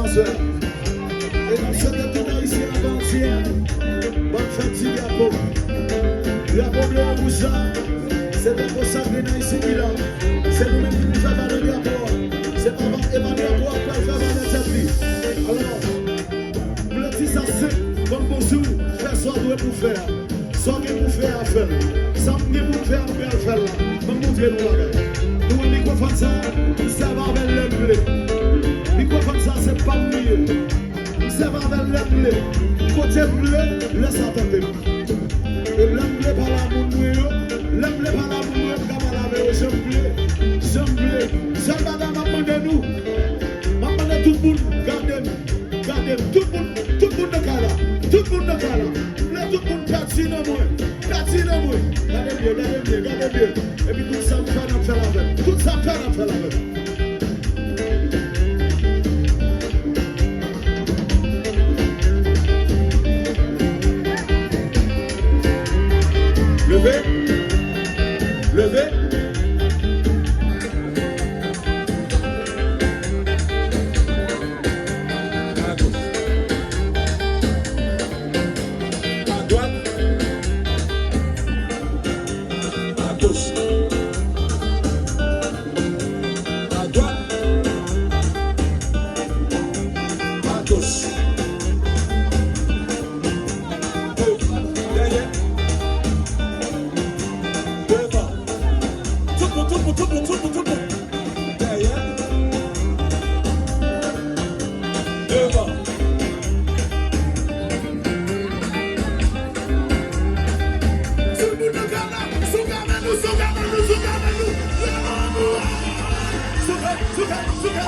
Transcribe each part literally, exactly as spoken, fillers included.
Sè, e n ap swete tout Ayisyen lavandyè, bòn fèt ti drapo. Drapo ble e wouj la, se drapo sakre n Ayisyen ki la. Se nou menm ki pou fè valè drapo a. Se pa, e pa drapo a k pral fè valè tèt li. Alò, m vle di sa senp, kòm bonjou, fè sa w dwe pou fè a. Sa w gen pou fè a, fè l. Sa m gen pou m fè a, m pral fè l la. Ban m montre nou bagay. Nou wè mikwofòn sa a, m sèvi avè l lè m vle. Mikwofòn sa a, se pa m li ye. M sèvi avè l lè m vle. Kote m vle, lè sa tante m. E lè m vle pale a moun mwen yo, lè m vle pale a moun mwen yo, m ka pale avè yo jan m vle, jan m vle. Sèl bagay m ap mande nou, m ap mande tout moun, gade m. Gade m, tout moun, tout moun nan kay la. Tout moun nan kay la. M vle tout moun pèdi nan mwen. Pèdi nan mwen. Gade m byen, gade m byen, gade m byen. Epi tout sa m fè, n ap fè l avè m. Tout sa m fè, n ap fè l avè m. Leve. Leve. A goch. A dwat. A goch. A dwat. A goch. Devan. Dèyè. Devan. Tout moun, tout moun, tout moun, tout moun, tout moun. Dèyè. Devan. Tout moun nan kay la, sou kay nou, sou kay nou, sou kay nou. Souke, souke, souke.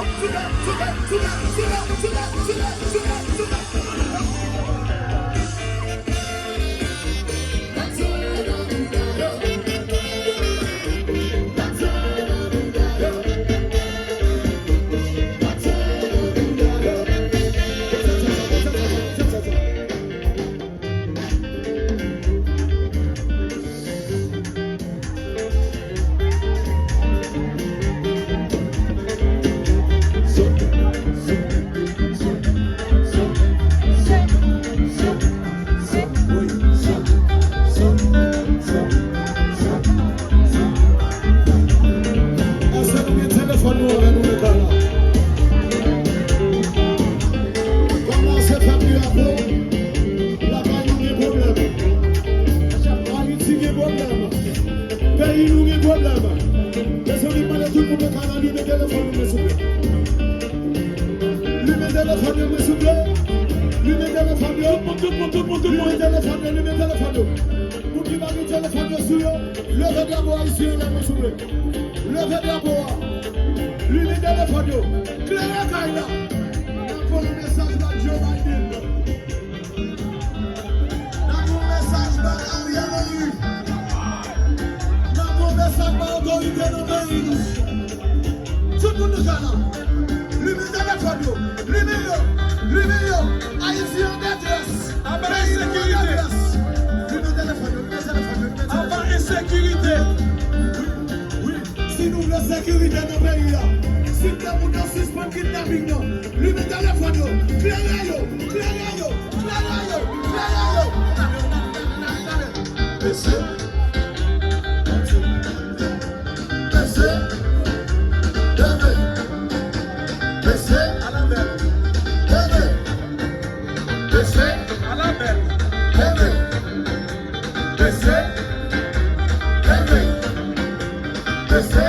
Èske nou gen telefòn nou avè nou nan kay la? Kòman se fè pou y ap Lakay nou gen pwoblèm. Ayiti gen pwoblèm. Peyi nou gen pwoblèm. Mezanmi, m mande tout moun nan kay la limen telefòn nou, men souple. Limen telefòn yo, men souple. Limen telefòn yo. Tout moun, tout moun, tout moun, tout moun. Limen telefòn yo, limen telefòn yo. Moun ki pa gen telefòn yo sou yo, leve drapo ayisyen an, men souple. Leve drapo a. Limen telefòn yo. Klere kay la. N ap voye mesaj ba Joe Biden. N ap voye mesaj ba Ariel Henry. N ap voye mesaj ba otorite nan peyi nou. Tout moun nan kay la. Limen telefòn yo. Limen yo. Limen yo. Ayiti an detrès. Peyi nou an detrès. Limen telefòn yo. Limen telefòn yo. Limen telefòn yo. Wi, wi. Si nou vle sekirite nan peyi a, si n vle pou nou sispann kidnaping nan, limen telefòn yo, klere yo, klere yo, klere yo, klere yo. Bese, bese, leve, bese, leve, bese, leve. Bese, leve, bese,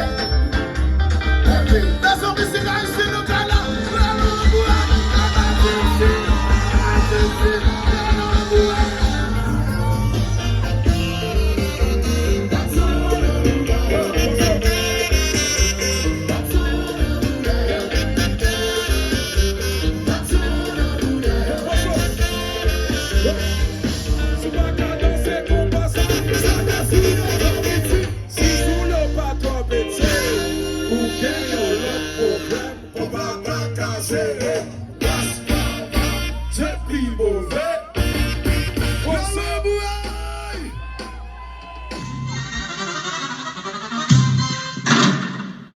leve. Mezanmi, si Ayisyen nan kay la, fè nou ankouraje. Ayisyen, Ayisyen, fè nou ankouraje. Si w pa ka danse konpa sa, sa ka sou yo pa pete. Si sou yo pa twò pete, ou gen yon lòt pwoblèm. Konpa pa ka jere.